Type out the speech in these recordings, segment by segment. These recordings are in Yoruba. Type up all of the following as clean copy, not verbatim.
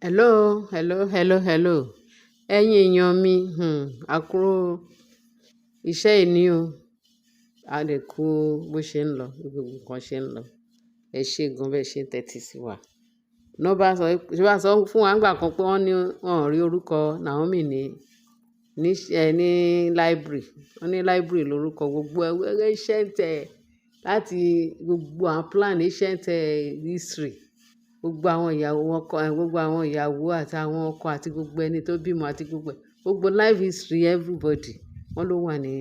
Hello, hello, hello, hello. Ẹ̀yin èèyàn mi, a kú iṣẹ́ òní o. A dẹ̀ kú bó ṣe ń lọ, bí gbogbo nǹkan ṣe ń lọ. Ẹ ṣé gan bẹ́ẹ̀ ṣe ń tẹ́tí sí wa. Ná bá sọ, ṣé bá sọ fún wa nígbà kan pé wọ́n ní wọ́n ò rí orúkọ Naomi ní library. Wọ́n ní library lórúkọ gbogbo ancient láti gbogbo àwọn plan ancient history. Gbogbo àwọn ìyàwó ọkọ, gbogbo àwọn ìyàwó àti àwọn ọkọ àti gbogbo ẹni tó bímọ àti gbogbo, gbogbo life history everybody wọ́n ló wà ní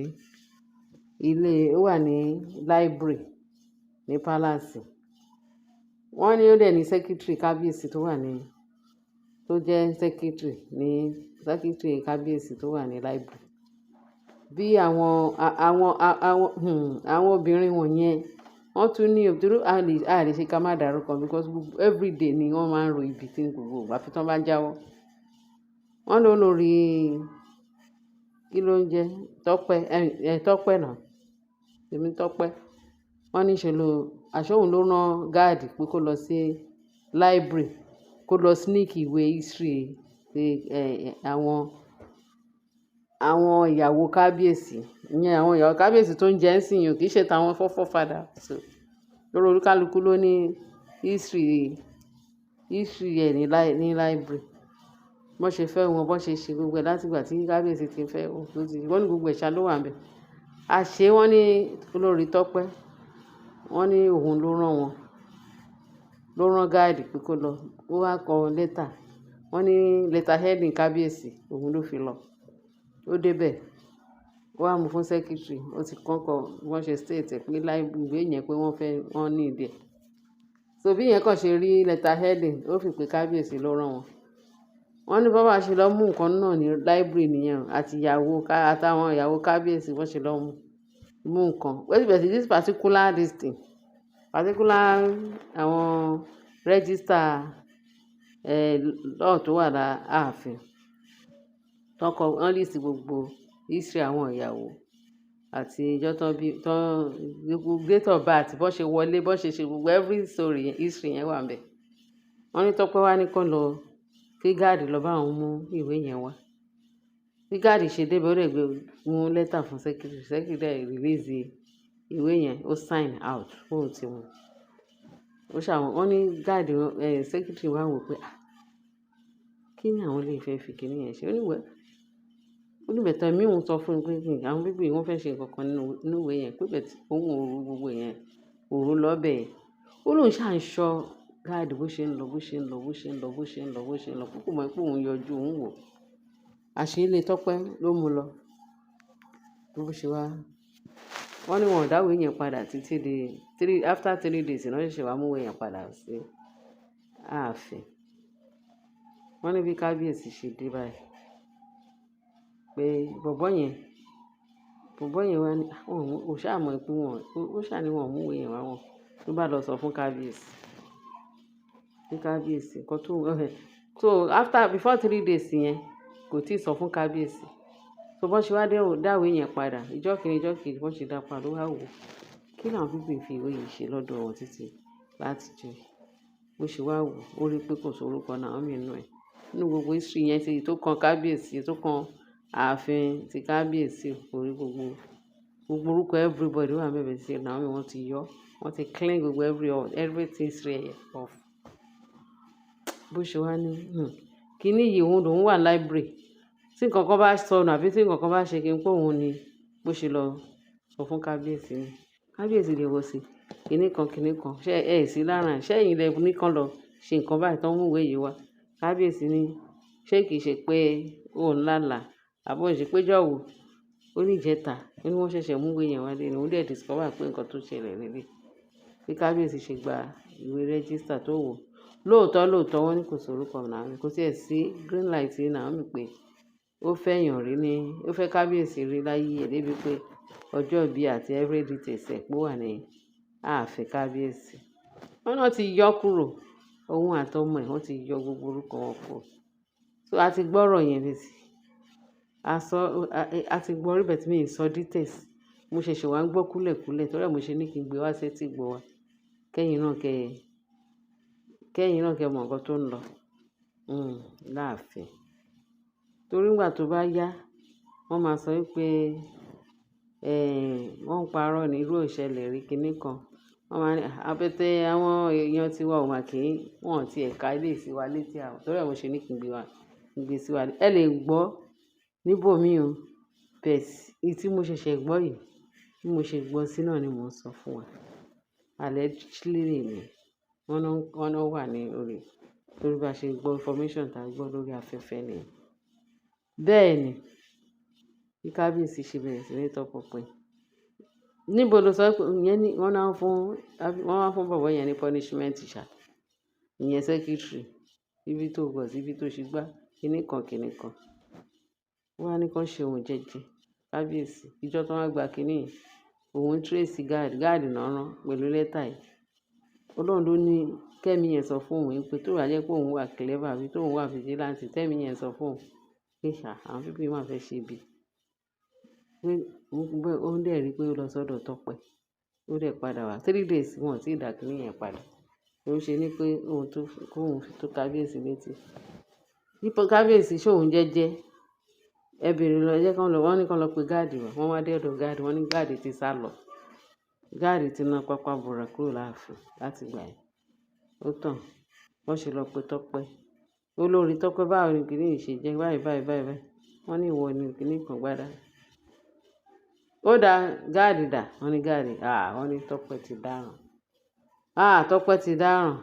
ilé, ó wà ní library ní palace. Wọ́n ní ó dẹ̀ ní secretary kábíyèsí tó wà ní, tó jẹ́ secretary ní secretary kábíyèsí tó wà ní library. Bí àwọn obìnrin wọ̀nyẹn, wọ́n tún ní, torí a lè ṣe ká má dárúkọ because everyday ni wọ́n máa ń ro ibi tí gbogbo ìgbà fi tí wọ́n bá ń jáwọ́. Wọ́n ló lórí, kí ló ń jẹ́? Tọ́pẹ́, Tọ́pẹ́ náà. Èmi Tọ́pẹ́. Wọ́n ní ṣe ló, àṣé òun ló rán guard pé kó lọ sí library, kó lọ sneak ìwé history àwọn ìyàwó kábíyèsí. Ìyẹn àwọn ìyàwó kábíyèsí tó ń jẹ́ ń sìn yín, kì í ṣe tàwọn forefather. So, lórí olúkálukú ló ní history ẹ̀ ní library. Bọ́n ṣe fẹ́ wọn, bọ́n ṣe ṣe gbogbo ẹ̀ láti ìgbà tí kábíyèsí ti fẹ́ wọn, tó ti, wọ́n ní gbogbo ẹ̀ ṣá ló wà níbẹ̀. Àṣé wọ́n ní olórí Tọ́pẹ́, wọ́n ní òun ló rán wọn, ló rán guard pé kó lọ, ó wá kọ lẹ́tà. Wọ́n ní letter heading kábíyèsí, òun ló fi lọ. Ó dé bẹ̀, ó wá mú fún secretary, ó ti kọ́kọ́ wọ́n ṣe state ẹ̀ pé library ìwé yẹn pé wọ́n fẹ́, wọ́n need ẹ̀. So bí ìyẹn kàn ṣe rí letter heading, ó fi pé kábíyèsí ló rán wọn. Wọ́n ní bó bá ṣe lọ mú nǹkan náà ní library nìyẹn àti ìyàwó àtàwọn ìyàwó kábíyèsí wọ́n ṣe lọ mú nǹkan. But this particular this thing, particular àwọn register law tó wà láàfin. Tán kọ, wọ́n list gbogbo history àwọn ìyàwó àti ìjọ tán bí, tán gbogbo date of birth, bó ṣe wọlé, bó ṣe ṣe gbogbo every story history yẹn wà níbẹ̀. Wọ́n ní Tọ́pẹ́ wá ní kó lọ, kí guard lọ bá òun mú ìwé yẹn wá. Bí guard ṣe dé bẹ̀ ó dẹ̀ gbé mú lẹ́tà fún secretary. Secretary dẹ̀ release ìwé yẹn, ó sign out fún òun tí wọn. Ó ṣà wọ́n, wọ́n ní guard, secretary wá wò pé, "À, kí ni àwọn eléyìí fẹ́ fi kíní yẹn ṣe?" Ó ní well, ó ní but ẹ̀mí òun sọ fún un pé àwọn people yìí wọ́n fẹ́ ṣe nǹkan kan nínú ìwé yẹn pé but òun ò ro gbogbo yẹn, kò ro lọ bẹ́ẹ̀. Ó lóun ṣà ń ṣọ́ guard bó ṣe ń lọ, bó ṣe ń lọ, bó ṣe ń lọ, bó ṣe ń lọ, bó ṣe ń lọ. Pé kò mọ̀ pé òun yọjú, òun wò. Àṣé ilé Tọ́pẹ́ ló mú lọ. Bó ṣe wá. Wọ́n ní wọn ò dá ìwé yẹn padà títí di after 3 days ní wọ́n ṣẹ̀ṣẹ̀ wá mú ìwé yẹn padà sí ààfin. Wọ́n ní bí kábíyèsí ṣe dé báyìí pé bọ̀bọ́ yẹn wá ní, òun ò ṣà mọ̀ pé wọ́n, ó ṣà ní wọ́n mú ìwé yẹn wá wọn. Ló bá lọ sọ fún kábíyèsí. Ní kábíyèsí nǹkan tó, so after before 3 days yẹn kò tíì sọ fún kábíyèsí. So bó ṣe wá dé, dá ìwé yẹn padà, ìjọ́ kìíní, ìjọ́ kejì bó ṣe dá padà ó wá wò. Kí ni àwọn people yìí fi ìwé yìí ṣe lọ́dọ̀ wọn títí láti jọ yìí. Bó ṣe wá wò, ó rí pé kò sí orúkọ Naomi nínú ẹ̀. Nínú gbogbo history yẹn tí tó kan kábíyèsí, tó kan ààfin tí kábíyèsí kò rí gbogbo orúkọ everybody wà níbẹ̀ tí Naomi wọ́n ti yọ, wọ́n ti clean gbogbo everything history off. Bó ṣe wá ní, kíní yìí òun lòún wà library. Tí nǹkan kan bá sọnù àbí tí nǹkan kan bá ṣe kí n pé òun ni bó ṣe lọ sọ fún kábíyèsí ni. Kábíyèsí lè wọ̀ sí kíní kan kíní kan. Ṣé ẹ sì lára ẹ̀? Ṣé ẹ̀yin lẹ ní kán lọ ṣe nǹkan báyìí tán mú ìwé yìí wá? Kábíyèsí ní ṣé kì í ṣe pé òun lálà àbí ó ṣe pé jọ̀wọ́ ó ní ìjẹta. Ó ní wọ́n ṣẹ̀ṣẹ̀ mú ìwé yẹn wá lé ní òun dẹ̀ discover pé nǹkan tó ṣẹlẹ̀ nílé. Bí kábíyèsí ṣe gba ìwé register tó wò. Lóòótọ́ lóòótọ́ wọ́n ní kò sí orúkọ Naomi, kò sí ẹ̀ sí green light Naomi pé ó fẹ́ èèyàn rí ní, ó fẹ́ kábíyèsí rí láyé ẹ̀ débi pé ọjọ́ ìbí àti every details ẹ̀ pé ó wà ní ààfin kábíyèsí. Wọ́n náà ti yọ kúrò, òun àti ọmọ ẹ̀ wọ́n ti yọ gbogbo orúkọ wọn kúrò. So a ti gbọ́ ọ̀rọ̀ yẹn létí. A sọ, a ti gbọ́ rí but mi ò sọ details. Mo ṣẹ̀ṣẹ̀ wá ń gbọ́ kúlẹ̀kúlẹ̀ torí ẹ mo ṣe ní kí n gbé wá sí etí ìgbọ́ wa. Kẹ́yìn náà kẹ́ mọ̀ nǹkan tó ń lọ. Láàfin. Torí ìgbà tó bá yá, wọ́n máa sọ wípé, wọ́n ń parọ́ ní irú ò ṣẹlẹ̀ rí kíní kan. Wọ́n máa ní, àbẹ̀tẹ̀ àwọn èèyàn tí wa ò máa kí wọ́n tí ẹ̀ka ilé sí wa létí àwọn. Torí ẹ mo ṣe ní kí n gbé wa, kí n gbé sí wa. Ẹ lè gbọ́ níbò mí o. But èyí tí mo ṣẹ̀ṣẹ̀ gbọ́ yìí, bí mo ṣe gbọ́ sí náà ni mò ń sọ fún wa. Allegedly ni. Wọ́n náà wà ní orí, torí bá ṣe gbọ́ information tá a gbọ́ lórí afẹ́fẹ́ ni. Bẹ́ẹ̀ ni, bí kábíyèsí ṣe bẹ̀rẹ̀ sí ní tọpinpin. Níbo lo sọ pé ìyẹn ní wọ́n náà fún, wọ́n wá fún bọ̀bọ́ yẹn ní punishment ṣá. Ìyẹn secretary. Ibi tó gọ̀ sí ibi tó ṣe gbá kíní kan kíní kan. Wọ́n wá ní kí wọ́n ṣe òun jẹ́jẹ́. Kábíyèsí, ìjọ tó wá gba kíní yìí, òun trace guard, guard náà rán pẹ̀lú lẹ́tà yìí. Ọlọ́run ló ní kẹ́mi yẹn sọ fún òun pé tó bá jẹ́ pé òun wà clever àbí tó òun wà vigilant, tẹ́mi yẹn sọ fún òun pé ṣà, àwọn people yìí máa fẹ́ ṣe ibi. Pé ó ń dẹ̀ rí pé ó lọ sọ́dọ̀ Tọ́pẹ́. Ó dẹ̀ padà wá. 3 days wọ́n ò tí ì dá kíní yẹn padà. Ó ṣe ní pé òun tó, kó òun fi tó kábíyèsí létí. Nípa kábíyèsí ṣé òun jẹ́jẹ́. Ẹ bèrè lọ, ẹ jẹ́ kí wọ́n lọ, wọ́n ní kí wọ́n lọ pe guard wá. Wọ́n wá dé ọ̀dọ̀ guard, wọ́n ní guard ti sálọ. Guard ti ná pápá bora kúrò láàfin láti ìgbà yẹn. Ó tàn. Wọ́n ṣe lọ pe Tọ́pẹ́. Olórí Tọ́pẹ́, báwo ni kíní yìí ṣe jẹ́ báyìí báyìí báyìí báyìí. Wọ́n ní ìwọ ni kíní kan gbádà. Ó dá guard dà. Wọ́n ní guard, àá, wọ́n ní Tọ́pẹ́ ti dáràn. Ah, Tọ́pẹ́ ti dáràn.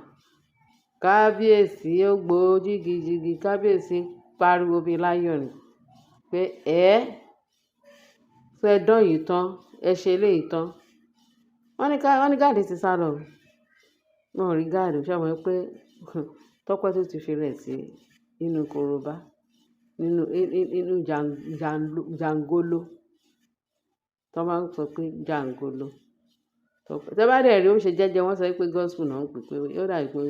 Kábíyèsí ó gbó jìgìjìgì. Kábíyèsí pariwo bí lion pé ẹ́, ṣé ẹ dán yìí tán, ẹ ṣe eléyìí tán. Wọ́n ní ká, wọ́n ní guard ti sálọ. Wọ́n ò rí guard. Ṣé o mọ̀ pé Tọ́pẹ́ tó ti fi rẹ̀ sí inú korobá, nínú, nínú jàngolo. Tọ́ bá ń sọ pé jàngolo. Tọ́pẹ́, tẹ bá dẹ̀ rí ó ṣe jẹ́jẹ́, wọ́n sọ pé gospel náà ń pè pé ó dàbí pé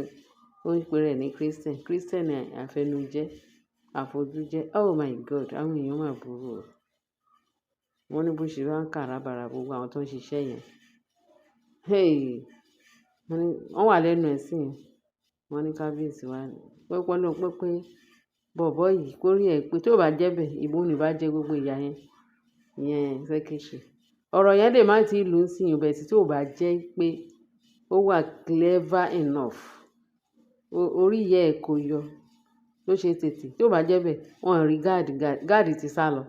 ó ń pe rẹ̀ ní Christian. Christian àfẹnujẹ́, àfojújẹ́. Oh my God, àwọn èèyàn máa burú o. Wọ́n ní bó ṣe wá ń kà rábaràba gbogbo àwọn tó ń ṣiṣẹ́ yẹn. Hey! Wọ́n ní wọ́n wà lẹ́nu ẹ̀ sí. Wọ́n ní kábíyèsí wá ní pé wọ́n ló pé pé bọ̀bọ́ yìí kó rí ẹ pé tí ó bá jẹ́ bẹ́ẹ̀, ìbò ní bá jẹ́ gbogbo ìyà yẹn, ìyẹn secretary. Ọ̀rọ̀ yẹn lè má tí ì lù ú sí but tí ó bá jẹ́ pé ó wà clever enough, orí ìyá ẹ kò yọ ló ṣe tètè. Tí ó bá jẹ́ bẹ́ẹ̀, wọ́n rí guard, guard ti sálọ.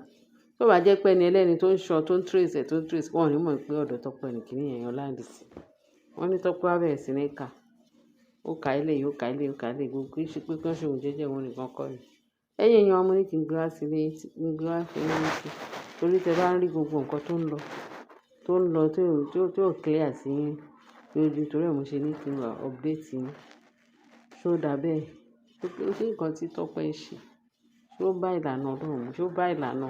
Tí ó bá jẹ́ pé ẹni ẹlẹ́ni tó ń ṣọ, tó ń trace ẹ̀, tó ń trace, wọ́n ò ní mọ̀ pé ọ̀dọ̀ Tọ́pẹ́ ni kíní yẹn land sí. Wọ́n ní Tọ́pẹ́ wá bẹ̀rẹ̀ sí ní kà. Ó ka eléyìí, ó ka eléyìí, ó ka eléyìí, gbogbo kì í ṣe pé kí wọ́n ṣe òun jẹ́jẹ́ òun nìkan kọ́ ni. Ẹ̀yin èèyàn, mo ní kí n gbé wá sí ilé, kí n gbé wá sí yín létí. Torí tí ẹ bá ń rí gbogbo nǹkan tó ń lọ, tí ò clear sí yín lójú, torí ẹ mo ṣe ní kí n wá update yín. Ṣé ó dà bẹ́ẹ̀? Ṣé nǹkan tí Tọ́pẹ́ ń ṣe, ṣé ó bá ìlànà Ọlọ́run mu? Ṣé ó bá ìlànà?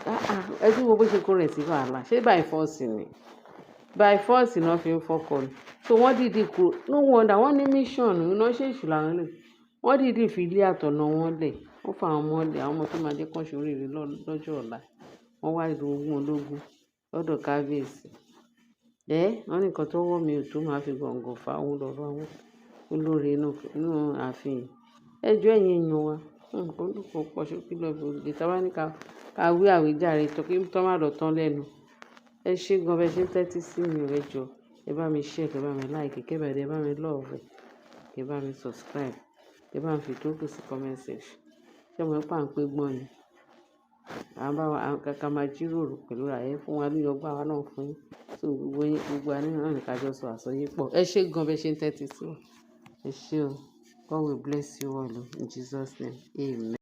Ah ah, ẹ tún wo bó ṣe kó rẹ̀ sí wàhálà. Ṣé by force ni? By force ni wọ́n fi ń fọ́kọ ni. So wọ́n dìdí kúrò. No wonder wọ́n ní mission, iná ṣe èṣù làwọn eléyìí. Wọ́n dìdí fi ilé àtọ̀nà wọn lẹ̀. Wọ́n fa àwọn ọmọ lẹ̀, àwọn ọmọ tó máa jẹ́ kí wọ́n ṣe oríire lọ́jọ́ ọ̀la. Wọ́n wá lu ogún ológun lọ́dọ̀ kábíyèsí. Ẹ́, wọ́n ní nǹkan tó wọ́ mi ò tó máa fi gọ̀ǹgọ̀ fà òun lọ́rọ̀ àwọn olórí inú, inú ààfin. Ẹ jọ́ ẹ̀yin èèyàn wa. Olùkọ́ pọ̀ ṣókí lọ́bẹ̀ oge. Tí a bá ní ká, ká wí àwíjàre tó kí tó má lọ tán lẹ́nu. Ẹ ṣé gan bẹ ṣe ń tẹ́tí sí mi o, ẹ jọ. Ẹ bá mi share, kẹ bá mi like, kẹ bá dé bá mi love, kẹ bá mi subscribe, kẹ bá mi fi tókù sí comment section. Ṣé o mọ̀ pé à ń pé gbọ́n ni? À ń bá wa, ká máa jíròrò pẹ̀lú ra ẹ fún wa ní ọgbọ́n àwa náà fún yín. So gbogbo yín, gbogbo wa náà ní ká jọ sọ àsọyépọ̀. Ẹ ṣé gan bẹ ṣe ń tẹ́tí sí wa. Ẹ ṣé o. God will bless you all in Jesus' name. Amen.